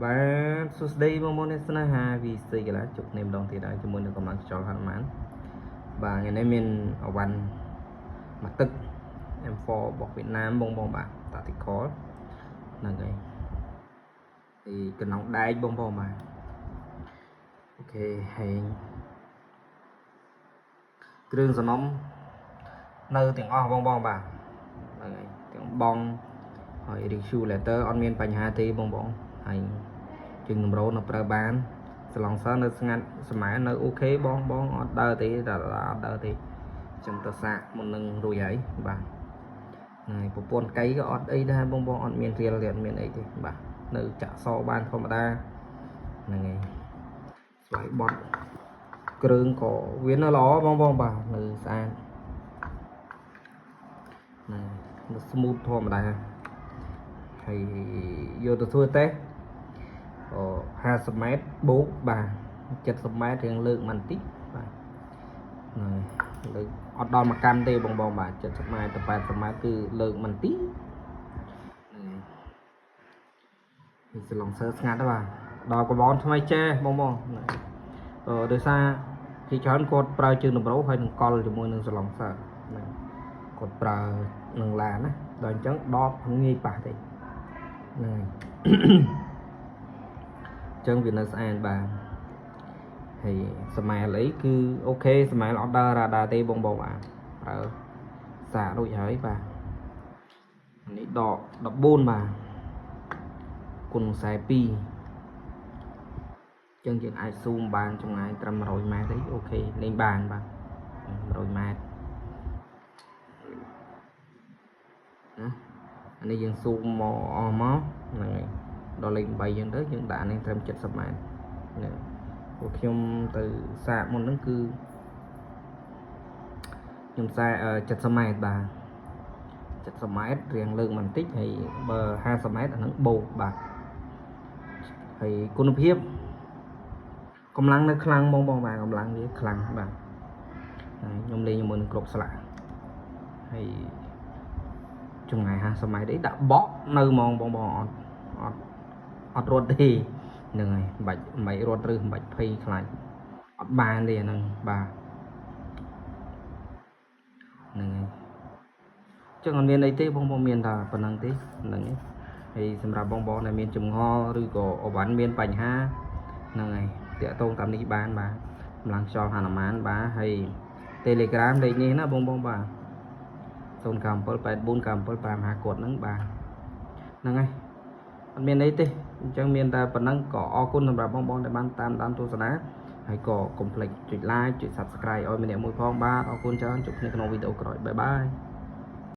បាទសួស្តីបងប្អូនអ្នកស្នេហាវីសីកីឡាជួបគ្នាម្ដងទៀតហើយជាមួយនឹងកម្លាំងខ្យល់ហនុមានបាទថ្ងៃនេះមានអវ៉ាន់មួយទឹក M4 របស់វៀតណាមបងបងបាទ Tactical ហ្នឹងហើយហើយកណ្ដងដែកបងបងបាទ OK ហើយគ្រឿងសំណុំនៅទាំងអស់បងបងបាទហ្នឹងហើយទាំងបងហើយ regulator អត់មានបញ្ហាទេបងបងហើយជើងតម្រូនៅប្រើបានសឡង់សើនៅស្ងាត់សម័យនៅ OK បងបងអត់ដើរទេតែអត់ដើរទេចឹងទៅសាកមុននឹងរួចហើយបាទហើយប្រពន្ធកៃក៏អត់អីដែរបងបងអត់មានរៀលទេអត់មានអីទេបាទនៅចាក់សបានធម្មតាហ្នឹងហើយស្វ័យបត់គ្រឿងក៏វានៅល្អបងបងបាទនៅស្អាតហ្នឹងនៅ smooth ធម្មតាហើយយកទៅធ្វើតេស្តអូ50ម៉ែត្របូកបាទ70ម៉ែត្ររៀងលើកមិនតិចបាទហ្នឹងហើយលើកអត់ដល់មួយកាន់ទេបងបងបាទ70ម៉ែត្រទៅ80ម៉ែត្រគឺលើកមិនតិចហ្នឹងហើយសឡុងសើស្ងាត់បាទដល់កបនថ្មីចេះបងបងហ្នឹងអឺដោយសារជាច្រើនគាត់ប្រើជើងតម្រូវហើយនឹងកលជាមួយនឹងសឡុងសើហ្នឹងគាត់ប្រើនឹងឡានណាដល់អញ្ចឹងដបងាយប៉ះទេហ្នឹងហើយ ចឹងវានៅស្អាតបាទហើយសម័យអីគឺ OK សម័យអត់ដើររ៉ាដាទេបងបងបាទប្រើសាករួចហើយបាទនេះដក14បាទគុណ42ចឹងយើងអាចស៊ូមបានចម្ងាយត្រឹម100ម៉ែត្រអី OK លេងបានបាទ100ម៉ែត្រណាអានេះយើងស៊ូមមកអស់មកហ្នឹងហើយដល់លេខ8ចឹងទៅយើងដាក់នេះត្រឹម70ម៉ែត្រហ្នឹងពួកខ្ញុំទៅសាកមុនហ្នឹងគឺខ្ញុំសាក70ម៉ែត្របាទ70ម៉ែត្ររៀងលើកបន្តិចហើយបើ50ម៉ែត្រអាហ្នឹងបូកបាទហើយគុណភាពកម្លាំងនៅខ្លាំងបងបងបាទកម្លាំងវាខ្លាំងបាទហើយខ្ញុំលេងជាមួយនឹងគ្រប់ស្លាកហើយចម្ងាយ50ម៉ែត្រអីដាក់បក់នៅហ្មងបងបងអត់អត់អត់រត់ទេហ្នឹងហើយមិនបាច់មិនរត់ឬមិនបាច់ភ័យខ្លាចអត់បានទេអាហ្នឹងបាទហ្នឹងហើយចឹងអត់មានអីទេបងបងមានតែប៉ុណ្្នឹងទេហ្នឹងហើយហើយសម្រាប់បងបងដែលមានចម្ងល់ឬក៏អវ៉ាន់មានបញ្ហាហ្នឹងហើយតាក់ទងតាមនេះបានបាទកម្លាំងខ្យល់ហនុមានបាទហើយ Telegram លេខនេះណាបងបងបាទ097 84 97 55គាត់ហ្នឹងបាទហ្នឹងហើយអត់មានអីទេអញ្ចឹងមានតែប៉ុណ្ណឹងក៏អរគុណសម្រាប់បងបងដែលបានតាមដានទស្សនាហើយក៏កុំភ្លេចចុច like ចុច Subscribe ឲ្យម្នាក់មួយផងបាទអរគុណច្រើនជួបគ្នាក្នុងវីដេអូក្រោយ bye bye.